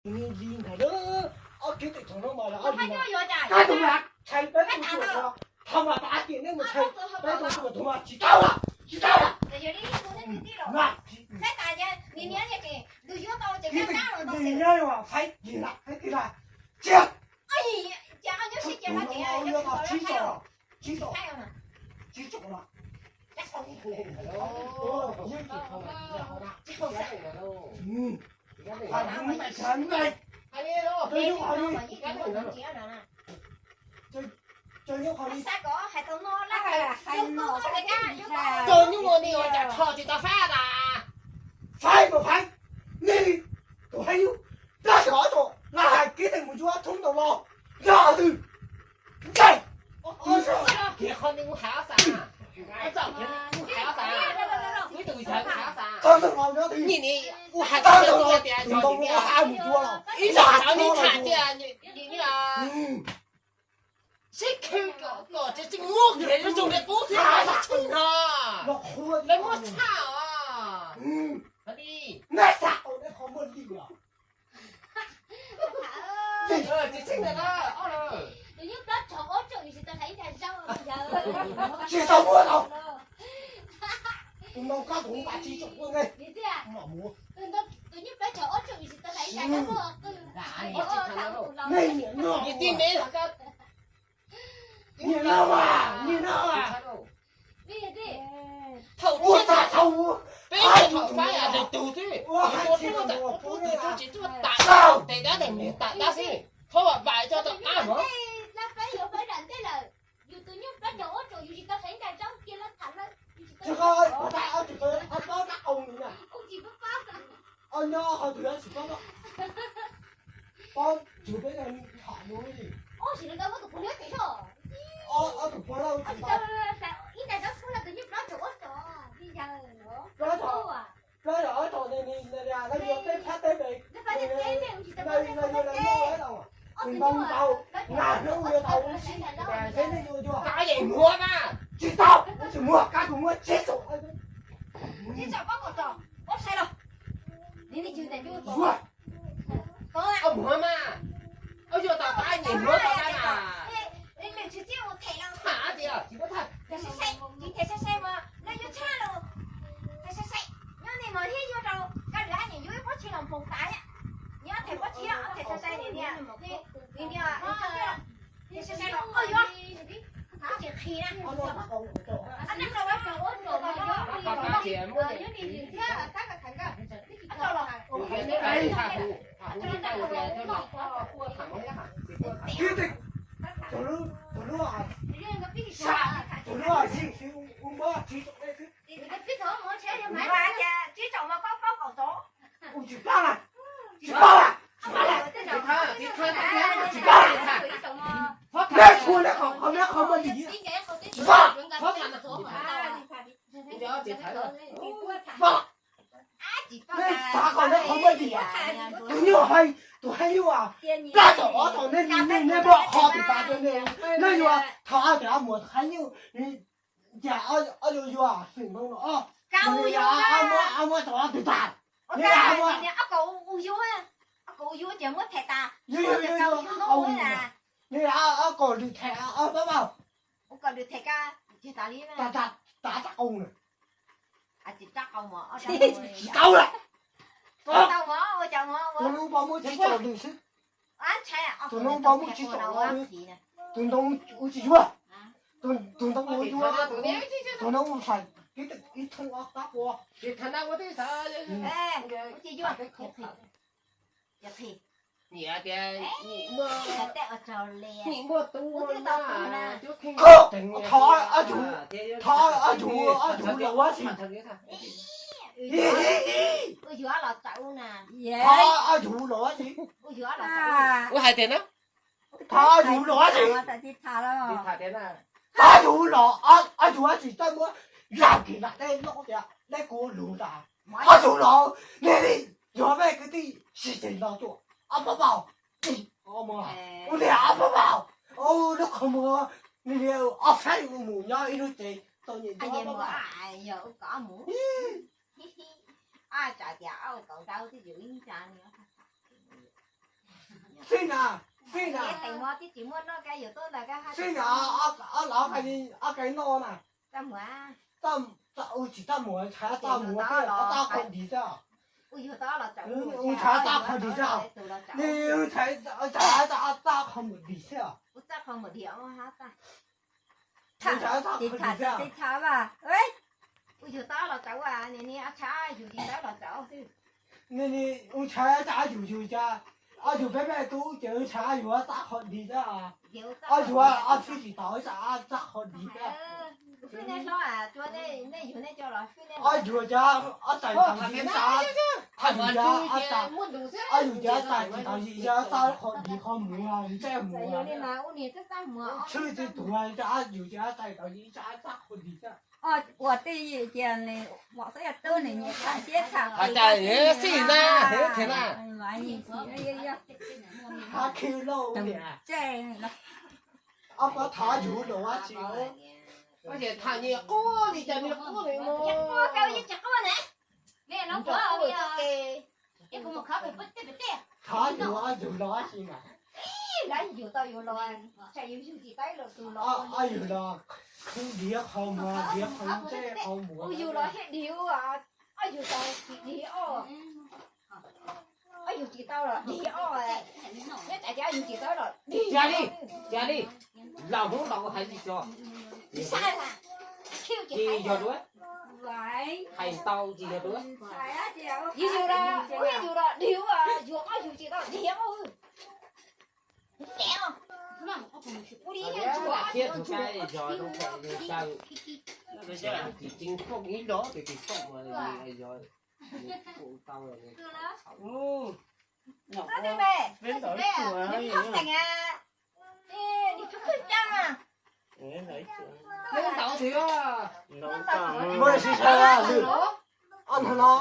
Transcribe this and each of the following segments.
Li ntawd, ob kiv teb chaws no mas ob li no. Kab tus mas tshais peb tug tuaj, thaum mas pab kiag neb mus tshais peb tug tuaj, tus mas tsis tau lawm, tsis tau lawm. Nyob faib kis lawm, faib kis lawm, tsis, tsib tsoom, tsib tsoom lawm. Rau nyuj qhov li, rau nyuj qhov li, rau nyuj qhov li, rau nyuj qhov li ua cas rho tsis tau faib tas. Faib mas faib, nej tus heev yus, plab xyov ob tog laj hais kev teem mus yuav thoob ntau los, yog twg? Nqaij. Kiag qhov ntawd kuv hais ob xav, txoj kiag kuv hais ob xav, ib tug yawg kuv hais ob xav, nim nim kuv hais txog tus ntoo kuv hais mus yuav los ib zog thaum nim tsham cia nim sib khw kom tsis muaj kiag zoo li qub xwb, tshwj no lawv muab tshaj os. Li nej xav tau nej qhov muaj li os. Tsis tshwj ntawm no, ob lawm. Tsis tau muab tau. Tus ntoo kab tus nqa tsis tsoom ua nej. Mam mus. Nej niam no, niam no mas, niam no mas. Thaum ua txaj thaum ua, peb thaum faib leej tug xwb, ua hais tsis tau, ua tsis tau, tes dab tes niag tam tab xwb, thaum vam vam tso tau qab mog. Yus tus nyuj plaub caug ob tsoom yus tsis tau hais ncaj zaub cia lawv tham lawv. Tsis tau, ob tsoom tau ob pab qab qau na. Nyob qhov twg tsis paub. Paub tsuas peb tham mus li. Ob sim no muab tus pog liab tes soj. Ob tus pog laus ib ncaj zaub pub rau tus nyuj plaub caug ob tsoom li yawg. Plaub caug ob tsoom ne, lawv yuav peb phab teb pem, lawv yuav lawv noj lawm. Tus ntoo ntau, nas hnub yuav tau ua si, seb nej yuav yuav. Kab yeej muag mas. Tsis tau, tsis muag, kab tus muag tsib tsoom. Tsib tsoom pab kom tso, pab sai los. Yuav. Muag mas. Yuav tau kab yeej muag tau kab mas. Tham tias tsis muab tham. Tham sai sai, tsis tham sai sai mas lawv yuav tshaj los. Tham sai sai, nyob nej mas thiab yuav rau kab lwm hab niam yuav ib pob tshis los npoos tas thiab. Nyob tham pob tshis, tham sai sai niam niam, niam niam, tham sai sai los yuav. Tsis qhis na. Tus lub, tus lub, tus lub, tus lub, tsis paub na, tsis paub na, tsis paub na, tsis paub na. Neb txhua neb qhov, qhov neb qhov muaj dim, tsis paub. Neb xav kom neb qhov muaj dim, tus nyuj hais, tus heev yuav, plaub caug ob tog neb, neb neb muab qhov tus tas rau neb, neb yuav thov tias muam heev yuav, cas ob yuav yuav xwm ntoo no, neb muab tau ob tug tas, neb muab, neb ob kom lwm them, pab pab, tas tas qau na, tsis tau lawm. Tus lub npau muaj tsib tsoom lwm xwb, tus lub npau muaj tsib tsoom lwm, tus ntoo ua tsis yuav, tus ntoo ua yuav, tus ntoo ua fais, ib thooj ob qab qua. Nim tias nim muaj, nim muaj tub na, thov ob yug, thov ob yug, ob yug los ua si, thov ob yug los ua si, ua hais tias na, thov ob yug los ua si, thov ob yug los, ob yug ua si txawj muab lam kis vam dej loj tias dej kuv lug tas, ob yug los, nej li yog mej kwv tij sib ceg los tuaj, ob pab paus, ua li ob pab paus, lub qhov muag, nej li ob sab mus nyob ib lub tsev txom nyem, yog ua kom mus, tsam tias ua kaum rau twb yus ib ntsa li. Xij na, xij na, xij na, ob, ob lawv, ob kais noj na. Tsis txaj muag, txaj qhov dig xwb. Ntshai txaj qhov dig xwb. Ntshai txaj qhov dig xwb. Ntshai txaj qhov dig xwb. Ntshai txaj qhov dig xwb. Ntshai txaj qhov dig xwb. Ntshai txaj qhov dig xwb. Ob yug peb peb tub ces ntshai ob yug txaj qhov dig xwb. Ob yug ob txhib tsis tau, txaj qhov dig xwb. Ob yug ces ob txhais tau zis, ob yug ces ob txhais tsis tau zis, txaj qhov dig qhov muag ntsej muag, tshwj txhua tus, ob yug ces ob txhais tau zis, txaj qhov dig xwb. Ua tij ces mom xab yog tub nws nyiam tham siab tham, xij na, thiab na. Ob pab tham yug los ua tsis, tham nyias quaj li cas nyias quaj li no. Tham yug ob yug los ua tsis mas. Ob yug los khwv dig qhov muag, dig qhov ntsej qhov muag. Cia li, cia li, laus hnub laus hais li tso. Tsis yog dua, hais tau tsis yog dua. Thiab tus tsaib yog zoo tau, tus tsis tau mas yog tau. Muaj sib sai lwm ob ntag no.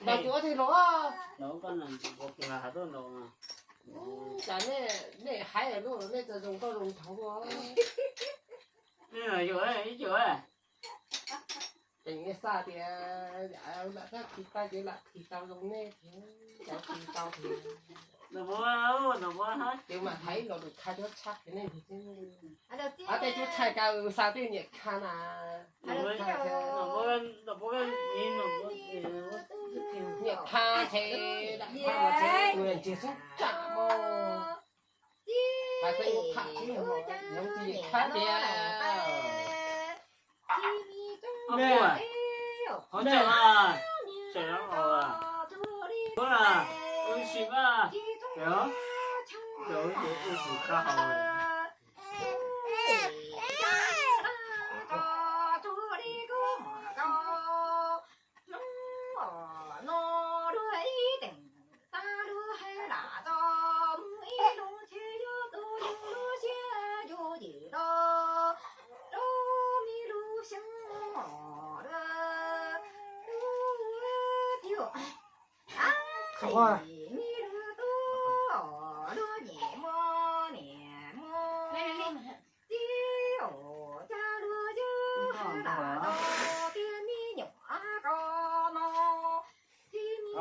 Ntaus cuv ob teg los. Cas nej, nej hais lus nej txawm zoo nkauj zoo nraug. Ces nej xav tias lam txhob khi tau ces lam khi tau zoo nej thiab, cov khi tau thiab. Ces mam hais los lus qha cuab tshaj nej thiab. Ob tej cuab tshaj kaw xav twb nyiam qha na. Nyiam qha ces lam qha los ces tus ntsia xub tsam mog. Hais txog ib lub pham xwb, nyob tsis qha tiag.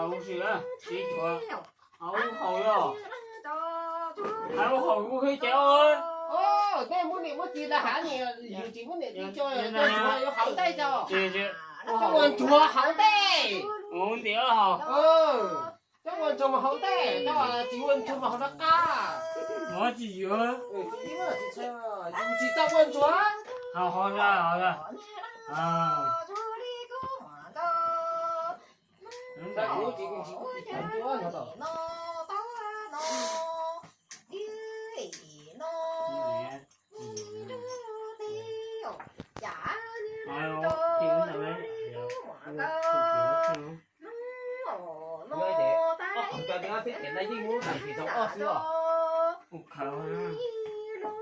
Ua si, tsis cuav, ua haus yog, hais ua haus kuv hwj ces. Nej muab niam muab txiv tas hav, yus tsis muab niam txiv tso, coj ntsuag yuav haus ntev tso. Coj ua ntsuag haus ntev. Coj ua ntsuag mas haus ntev, coj tsis ua ntsuag mas haus rov qab. Yus tsis tau ua ntsuag, haus haus.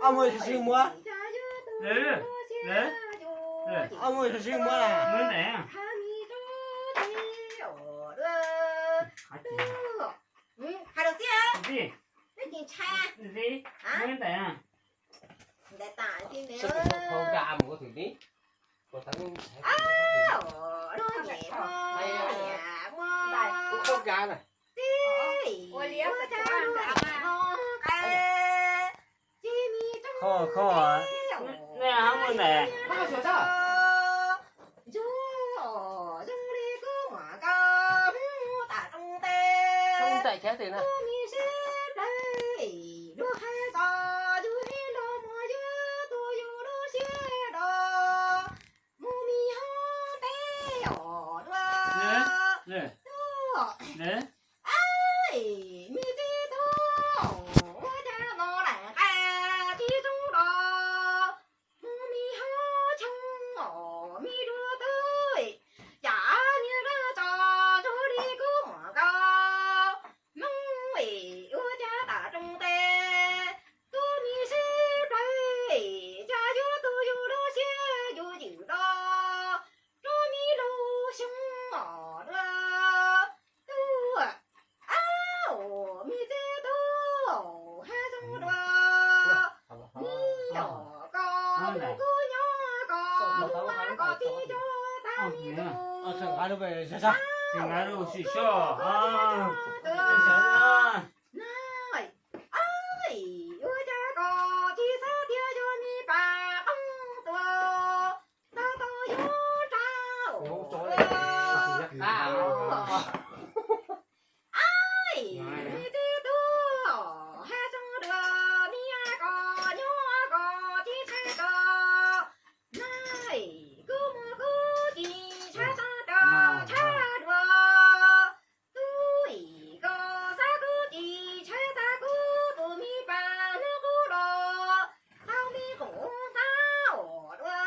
Ob muaj sib muab. Ob muaj sib muab. Hais rau txiv, nej tsis ntshai. Ntais tas li ne. Mus ko thwm ni. Ko thwm ni. Lub niam muab niam muab Kho kho, nej hab muaj ntawm. Zoo li kub muam koj mus tam rooj teb, ntxim hlub hais txog yus niam laus muaj yus tus yus lub siab los mus mi hauv teb os dua. Tub, me txiv tub, ua cas no lam nqa tsis zoo los mus mi hauv choo os mi dua tub. Cas niag dab tso zoo li kub muam koj mus es ua cas tam rooj teb tub mi sib plawg, cas yuav tu yus lub siab yus ywm los rua mi lub xyoo os dua. Tub, ab, me txiv tub, hab zoo dua. Mi yom koj lub kub nyob koj lub koj tib co tag mi tus. Tsis nqa lub sim soj. Na, ua cas koj tsis xav tias yog mi pas qoob tua ntau tau yuav rau. Ab, me txiv tub, hab zoo dua, niam koj nyob koj tsis tshaib koj, na, kub muam kub tsis tshaib tau koj tshaib dua. Tub, koj xav kub tsis tshaib tag kub tus mi pas hnub qub los tau mi qus hnab os dua.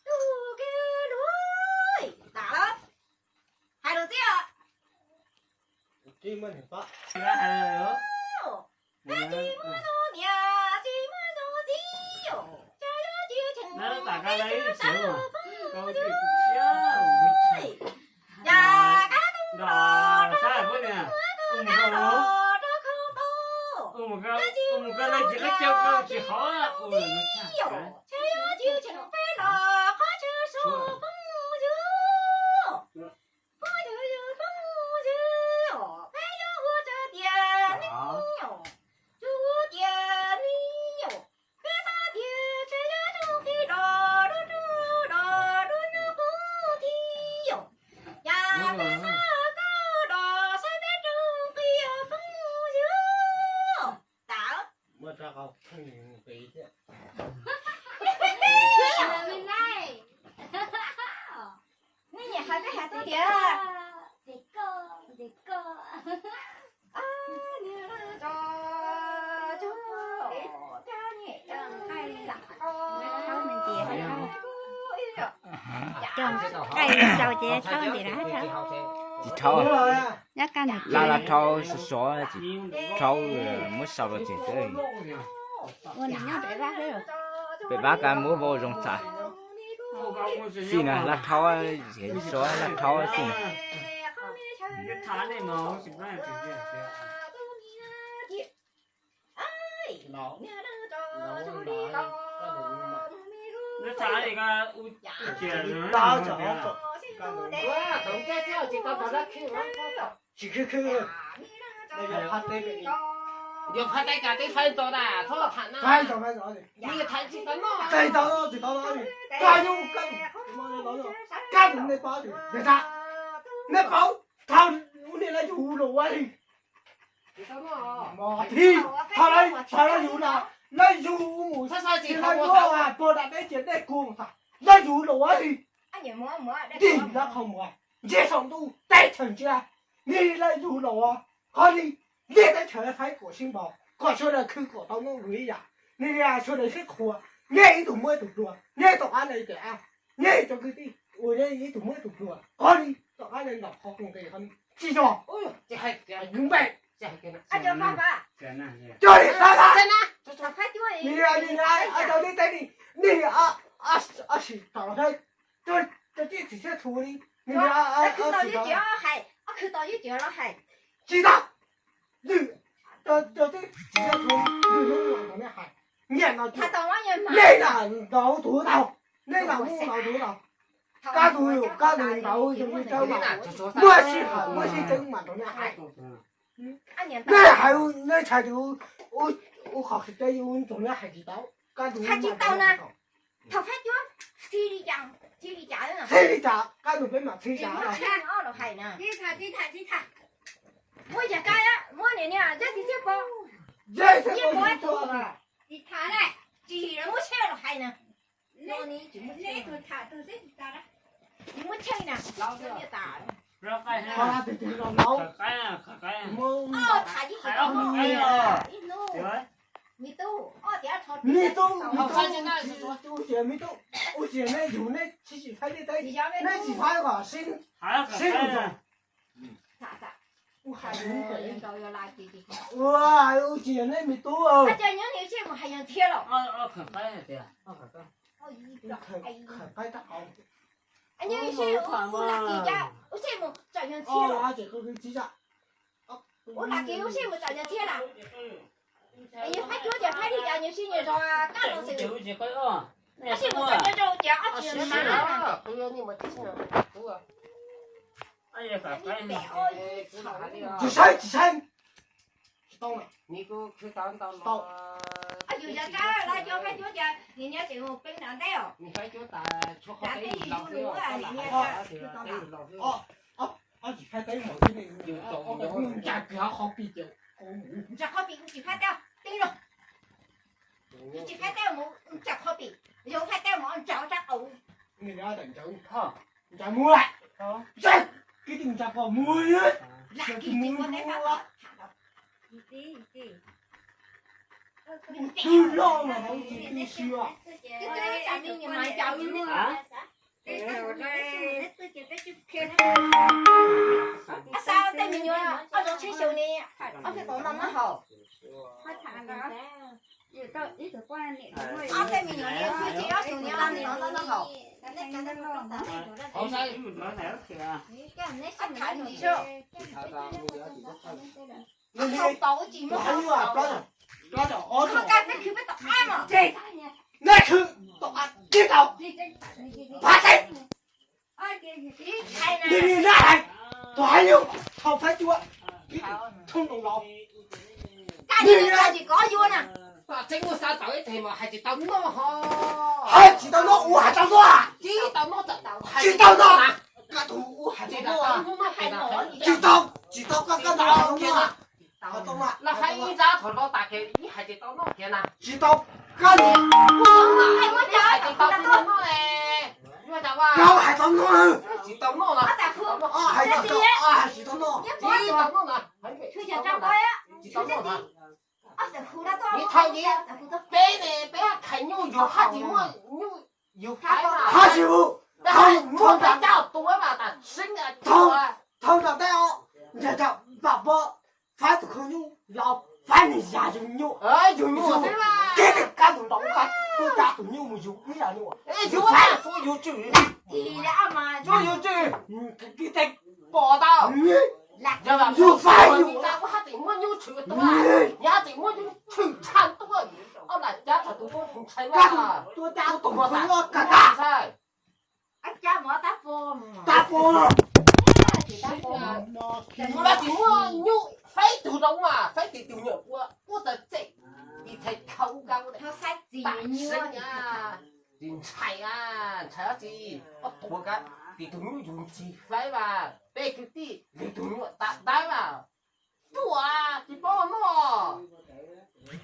Tub kiag lub, tas lawm. Hais lus txib os. Tsis muaj zoo niam, tsis muaj zoo txiv os, cas yuav tsis cheem peb sab phooj ywg. Yam kab tooj los rau kab los rau khau tau, yam kab tooj los txiv os, cas yuav tsis cheem peb los qhov tshwj xeeb phooj ywg. Phooj ywg, yus phooj ywg os, peb yuav ua tsaug tias nej os, tsuas ua tias nej os, peb xav tias tseem yuav zoo qis los lub ntuj los lub hnub qub thiab os. Yam peb xav koj los saib peb zoo qis os phooj ywg. Tau. Nej hais peb hais tias, coj nqaij xaus ces rhaub ntim rau hab rhaub. Tsis rhaub, nyob kaj nws la la rhaub sov sov, tsis rhaub, muab xaus rau tseem xwb. Ua nws nyob pem vab xwb. Pem vab kav muab vau zoo txav. Xij na la rhaub, sov la rhaub xij na. Tsis khwb khwb, yog phaj teb, yog phaj teb kav teb faib ntxov na, txhob los tham na. Faib ntxov, faib ntxov, tsis tau noj, tsis tau noj, kab ntug nej paub, yog tas nej paub, thaum ub nej lawv yug los ua li, thaum lawv, thaum lawv yug na, lawv yug mus, lawv yuav puag nram teb ces dej kuv, lawv yug los ua li, dig lawv qhov muag, ntsiag saum ntuj teb chaws ntsiag, nej lawv yug los ua, qhov li, nej teb chaws faib kom sib npaug, kom sawv daws khwv kom tau noj nqi ib yam, nej sawv daws sib qhuas, nej ib tug muab ib tug pluag, nej tom qab nej cov, nej cov kwv tij uas nej ib tug muab ib tug pluag, qhov li tom qab nej ntaus qhov koom tes qhov li tsis yog, yus npe, coj li xav, nej, nej, nej teb li, nej, ab, sim tom los hais, cov tib txiv siab txhu li, nej, ab, khwv tau, tsis tau, hnub no nej hais, nyiam no, nej lam ntaus tus tau, nej lam mus ntaus tus tau. Kab tus, kab tus ntawd yog li cas mas muaj sij hawm muaj sij tseeb mas rau nej hais. Nej hais, nej tshaj tias ua qhov tseeb ua rau nej hais tsis tau. Kab tus hais tsis tau na. Thaum Fab Cuab txhij li cas, txhij li cas, kab tus peb mam txhij cas. Muab yag kab, muab niam niam zaj txiv txiaj pov, txiaj pov tsis tham lawm, tsis muab tsheb los hais na. Tsis muab tsheb na, niam tas. Tham ib hnub, me tub, ob tiav rho me tub, me tub, ua tsis, me tub, ua tsis nej yug nej tsis tsis faib tej teb, nej tsis faib kom sib, sib ua, ua tsis yog nej me tub. Nyob ni seb mus hais yog ntxhiab los. Khawm qaib rab qau. Nyob seb ua lam kis cas, ua seb mus tsam yog ntxhiab los. Ua lam kis ua seb mus tsam yog ntxhiab lawm. Yog Fab Cuab ces Fab li cas nyob seb nyob zos kab los xwb. Ua seb mus tsam yog zos ces ob tsis yog mas. Tsis saib, tsis saib. Tsis tau na. Tsis tau. Yus yog kab los coj Fab Cuab ces nws nyob ces mus peb nram ntej os. Nram ntej yus yus lub nws nyob. Ob tsis faib teb mus, ntsa kiag qhov pim ces, ntsa qhov pim kuv tsis faib teb, teb los. Tsis faib teb mus ntsa qhov pim, yog faib teb mus ntsa ob sab qaum. Ntsa muag, kwv tij ntsa qhov muag, lam kis muag. Twb loj mas tsis twb siab. Ab, xav tej me nyuam, ob zoo tsheb xyoo ni, ob peb qhov no noj haus. Ob tej me nyuam ni, ob xyoo ni, ob no noj haus. Ab, tham ntsis xwb. Tus hais nyuj, tus hais nyuj, peb khwv peb tom qab mas. Nej khwv tom qab tib tau. Phav teb. Nws nyob hais, tus hais nyuj, thaum Fab Cuab, tib tug thoob ntoos laus. Nws tsis kov yuav na. Tseeb muaj xav tau ib teg mas hais tsis tau noj ho. Hais tsis tau noj, ua hais tau noj. Tsis tau noj, tsis tau noj. Koj tus ua hais tsis tau noj. Tsis tau, tsis tau koj, koj tus ua noj. Los hais ib zaj thaum no tas ces ib hais tsis tau noj kiag na. Tsis tau, koj tus ua noj, hais tsis tau noj. Koj hais tau noj. Tsis tau noj na. Hais tsis tau, hais tsis tau noj. Tsis tau noj na. Tsis tau noj na. Ib thaum ntawd peb ne, peb khais nyuj yug haj tsis muaj nyuj yug faib na. Haj tsis hu, peb haj muaj peb caj tua mas tas seeb. Thaum ntawd peb os, ntsa tau vam pov faib tus khw nyuj los faib nws yam yug nyuj. Yug nyuj xwb, kev tej kab tus ntaus ub qab tuaj cab tus nyuj mus yug ib yam nyuj. Yug faib, yug tswm. Yug tswm, kev tej pom tau. Yug faib, yug haj tseem muaj nyuj tshwm tua, yog haj tseem muaj nyuj tshwm tshaj tuaj. Ob lam cab txog tus tub ntshai tuaj cab tus ntshai. Tab pov, tus no tsis muaj nyuj, faib tug rau mas faib tib tug nyuam ua ua txawm txem, ib txhais thau ub kab ua txawm txem. Tsis ntshai, ntshai dab tsi, ob tuav kab, tib tug nyuj yug tsis faib mas peb kwv tij, lwm tug nyuam tas dawb mas ruam, tsis paub noj.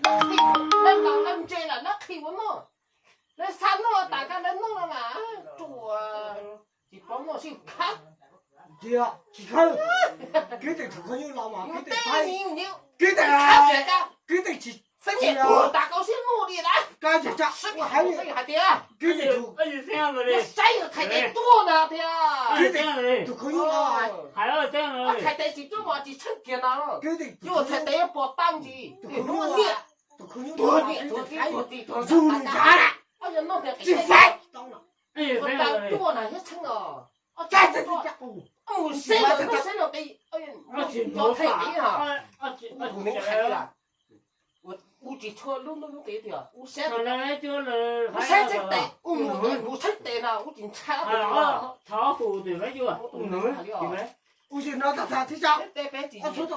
Lawv qhib, lawv laus lawv ntse lawm lawv qhib ua noj. Lawv xav noj tas kab lawv noj no mas ruam, tsis paub noj sib khawb. Tsis khawb, kev tej tus khwv nyuj los mas kev tej faib, kev tej, kev tej tsis xeeb tas kau siab noj li na. Kab tsis tsa hais tias kev tej tus saib txhais tes tuaj na tias kev tej tus khwv nyuj los, txhais tes tsis tuaj mas tsis tshawb kiag na. Kev tej tus khwv nyuj, txhais tes pom tau ntsis, tus khwv nyuj, tus khwv nyuj, tus khwv nyuj, tus khwv nyuj tsis faib. Tuaj na yog tshawb os. Txhais tes tsis tsa, mus seb los seb los, cov thaij tes na. Tus neeg hais tias Ua tsis tshua lub hnub lub nqis tiag, ua siab, ua siab txheeb tes, ua mus ua siab tes no ua tsis ntshai. Thov hu tus Laib Cuab, ua mus no tag tag tib tsa. Tsis koj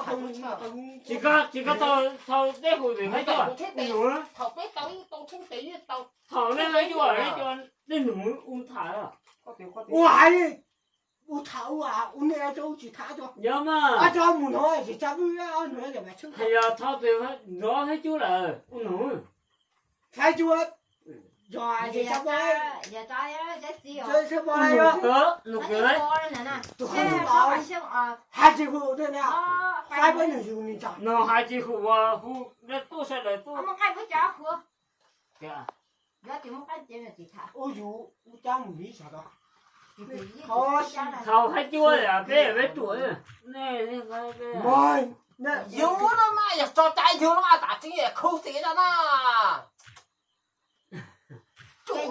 tau thaum peb hu tus Laib Cuab, thaum peb tau tau txheeb tes yeej tau, thaum nej Laib Cuab, Laib Cuab, nej nug ua tham, ua hais, ua tham ua, ua nej cov ua tsis tham cov, yog mas, cov mus no tsis tsa vwj no, yog thov tus nrov Laib Cuab lawm ua nug. Laib Cuab, yog tsis tsa vwj, hais tsis hu na, faib peb nws yus ni ntag, no hais tsis hu ua hu tuaj sawv daws tuaj. Ua yus ua cab mus li sawv daws. Thaum Laib Cuab peb peb ruam, yus no mas yog tso cai yus no mas tas tseeb khub xim no na. Thaum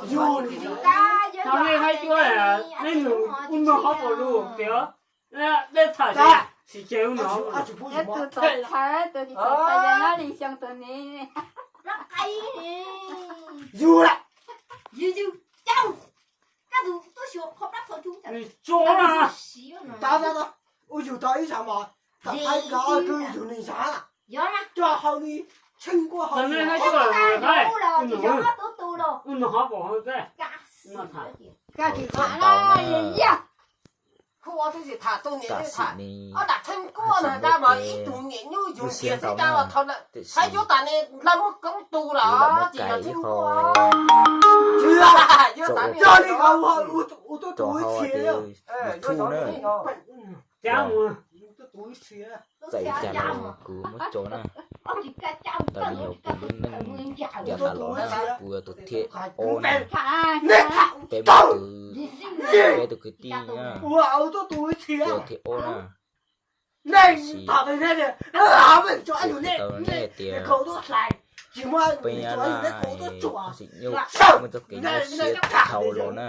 nej Laib Cuab, nej nug ua nug qhov pom lus tias, nej tham tsis, tsis ces ua no. Tus txawj txhais, tus tsis txawj txhais yog Nab Lis Xyooj tus ni. Yus, yus, yus, koj tus tub xyuas qhov plab qhov cub. Ua yus tau ib zaug mas, tau thaij nkawd ob tug yus neeg zaj, coj hauv li tsheej kuaj hauv. Ua no hov pom hauv txaj. Koj tsis tham na, yog. Hu ua tub tsis tham, tus niam tsis tham. Ob nram tsheej kuaj no dab mas ib tug niam nyuj yus ntiag xwb dab los thaum Laib Cuab tas ne, Laib muab koob tu lawm ces yog tsheej kuaj. Coj li ko ua tuaj tus ib txhia. Txawm cas los kuv muab tso na. Ntawm no yog kuv lub neej yav tas los na, kuv yog tus thib ob na. Peb muaj tus, peb tus kwv tij na, kuv yog thib ob na. Tiam sis kuv tsis tau ne tias peb nyab laj tsim nyog muaj txoj kev nyuaj siab dhau los na.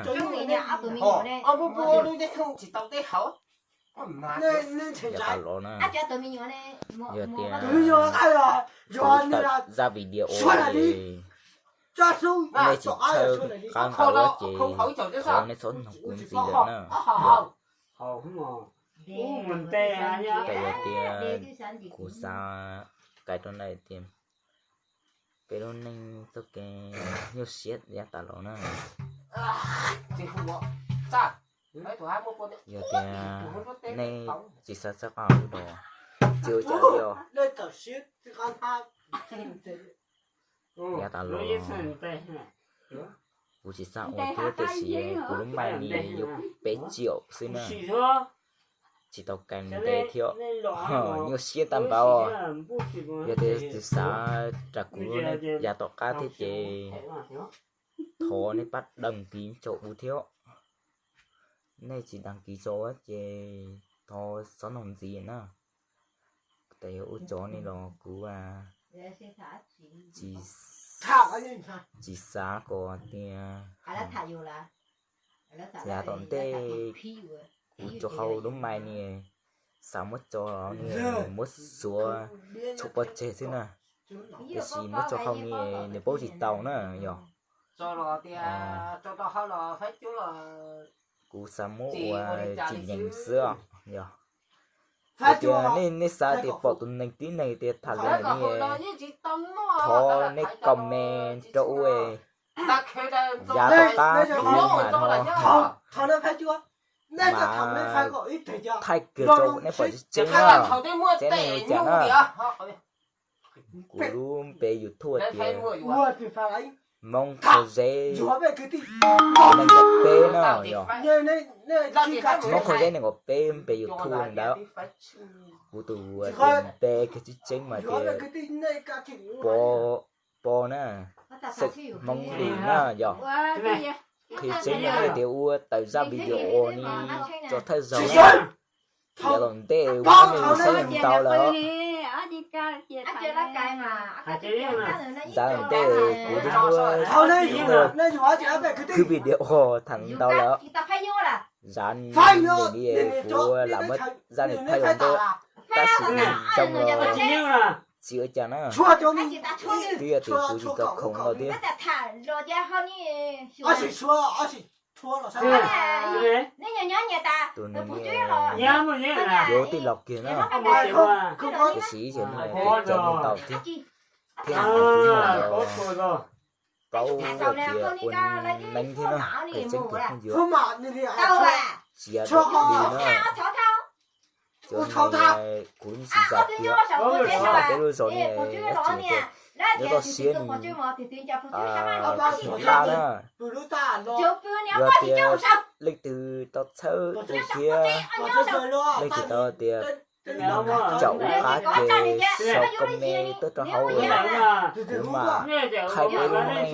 Yav tas los na, yog tias kuv tawm zaj video ces nej tsis txhawj qab nqa los ces thov nej txhob noog kuv ntxiv lawm na. Txawm yog tias kuv xav kais rau nej tias peb lub neej txoj kev nyuaj siab yav tas los na. Yog tias nej tsis xav txhawj qab los, tsis ua cas li os. Yav tas los kuv tsis xav ua thiab tiam sis kuv lub maij ni yuav peb triệu xwb na. Tsis tau kais ntev thiab, nyuaj siab tag npaum. Yog tias tsis xav ras kuv yav tom qab thiab ces thov nej pab đăng ký rau kuv thiab. Nej tsis đăng ký rau ces thov txhob noog ntxiv na. Tes ua cov ni los kuv tsis xav kom tias yav tom ntej kuv rau hauv lub maij ni xav muab tso los ni muab xuav tshuaj pov tseg xwb na. Tiam sis muab tso hauv ni nws paub tsis tau na yog. Kuv xav muab ua tsis nyeem xwb yog. Tias nej, nej xav tias pom tus neeg tib neeg tias tham lus ni, thov nej comment rau ub, yav tom qab kuv mam ho mas thaij kiag rau nej pom tseeb tseeb na, tseeb nej yuav cas na. Kuv lub npe YouTube tias Hmoob Kho Zeb, nees nkaum peb na yog. Hmoob Kho Zeb nees nkaum peb npe YouTube ntawd. Kuv tus npe kiag tseeb tseeb mas tias Pov, Pov na, xeem Hmoob Lis na yog. Qhia tseeb no tias ua tawm zaj video ni tso thawj zaug na. Yav tom ntej kuv muab nej saib ntau lawm. Yav tom ntej kuv twb muab khwb video tham ntau lawm. Zav ni kuv lam muab zaj ni thaij los ntej, tab sis zoo los tsis ua cas na. Twb yog tias kuv tsis tau khoom ntau thiab. Tus nws yuav tij laug kiag na. Tiam sis ib xyov nws tseem cov neeg tau thiab. Thiab nws tseem paub tias ua neeb thiab na, qhov tseeb tiag phooj ywg, tsis yog dog dig na. Cov kuv tsis zam tias peb lub zos ne, tsis tias nyob toj siab nws nqaj na. Yog tias leej twg tau txhawb tus thiab, leej twg tau tias caum ua qab ces sau comment tuaj rau hauv, kuv mam thaij peb lub neej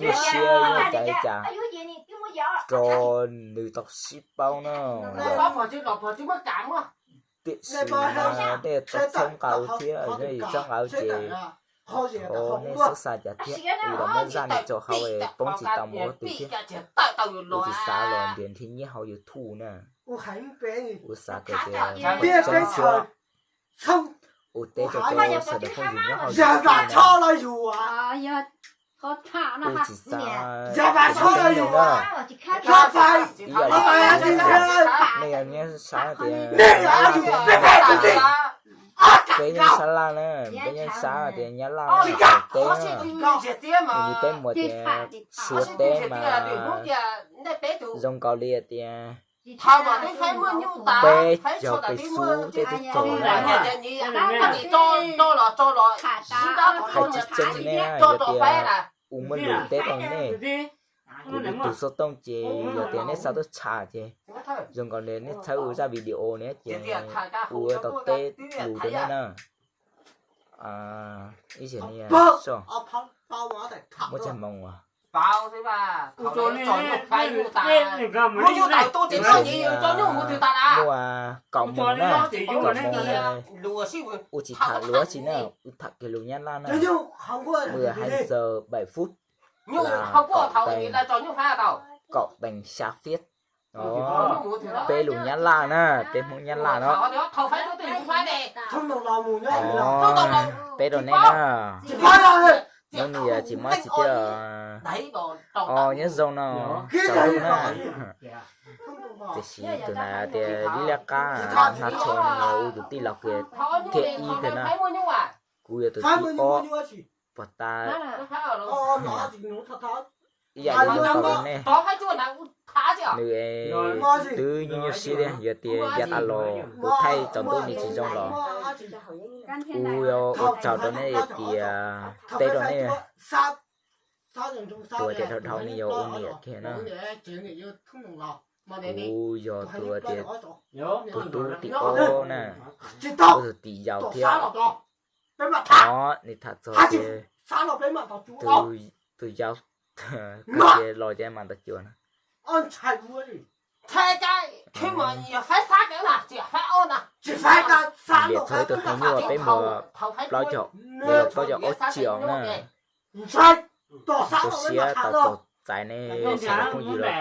nyuaj siab nyuaj cas li cas rau nws tau sib paub na. Tiam sis mas nej tau txhawb nqa thiab, nej txhawb nqa ces thov nej txhob xav cas thiab, kuv los muab zaj no tso hauv poob tsis tau mus ua twg thiab. Kuv tsis xav los nrhiav nrhiav nyiaj hauv YouTube na. Kuv xav kom tias tseeb xwb. Ua teb rau sawv daws phooj ywg nyob hauv YouTube na. Kuv tsis xav, nej yog nyob sab tias, peb nyob sab laj na, peb nyob sab tias nyab laj na, teb na, yog peb mus tias Suav teb mas zoo nkaus li tias peb cog peb xub tej teb txog na. Hais tsis tseeb ne, yog tias kuv muaj lus teb rau nej, kuv tus xov tooj ces yog tias nej xav tuaj tsham ces zoo nkaus li nej txhawb ua zaj video ne ces kuv tau teb lus rau nej na. Ib zaug ne, muaj tsaj hmoov as. Muaj kaum moos na, kaum moos, ua tsis tham lus tsi na, ua tham kiag lus Nyab Laj na. Mười hai giờ bảy phút là cộng đồng, cộng đồng xã phiết. Peb lus Nyab Laj na, peb Hmoob Nyab Laj no. Peb rau nej na. Hnub no yog tsis mob tsis tiaj, nyob zoo no, tsaus ntuj na. Tiam sis tus na tias lib liab qab hnav tsho no ua tus tij laug kiag thiab ib kawg na. Kuv yog tus thib ob, puag ta ib yam li no rau nej. Nws twb nyuaj nyuaj siab thiab, yog tias yav tas los kuv thaij tsaus ntuj nws tsis zoo los kuv yuav ua tsaug rau nej tias teb rau nej. Tus tias dhau dhau nws yog ua niam kiag na. Kuv yog tus tias tus tub tim ob na, tus tim yau thiab. Nws tham txog tias tus yau tias los ces mam ntau cuag na. Txhais txog tus hais nyuaj peb mus plaub caug, plaub caug ob triệu na. Tus siab tau txog txais ne, sawv daws phooj ywg los.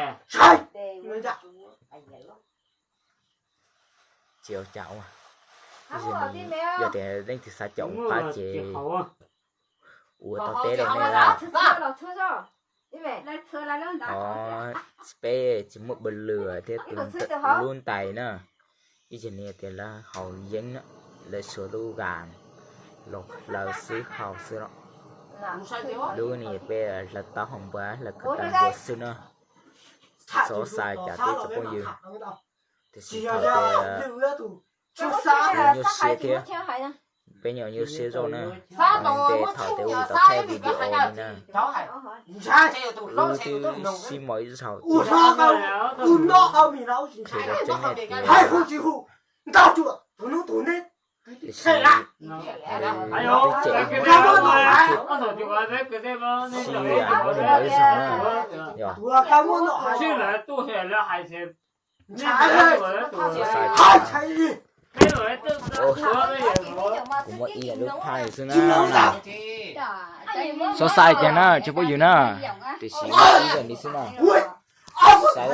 Tsis ua cas, yog tias leej twg xav caum qab ces ua tau teb rau nej na. Peb tsis muaj pw lwm thiab, tus lub ntais na, ib tsam nws tias lawv haus yeeb na, lawv suav lub gas los hlawv xwb haus xwb los. Lub ni peb hlawv taub hau npua, hlawv kawg tas npua xwb na. Txhob xav cas thiab cov phooj ywg. Tiam sis thaum tias kuv nyuaj siab thiab, peb nyuam nyuaj siab zoj na, ntev thaum tias wb tau thaij video li na. Wb twb sib mos ib zaug thiab, qhia tau tseeb nej tias, tiam sis wb twb cem muab tau thiab, sib mos ib zaug na, yog Txhob xav, kuv muaj ib lub phaj xwb na. Txhob xav tiag na cov phooj ywg na, tiam sis muaj ib zaug li xwb na. Xav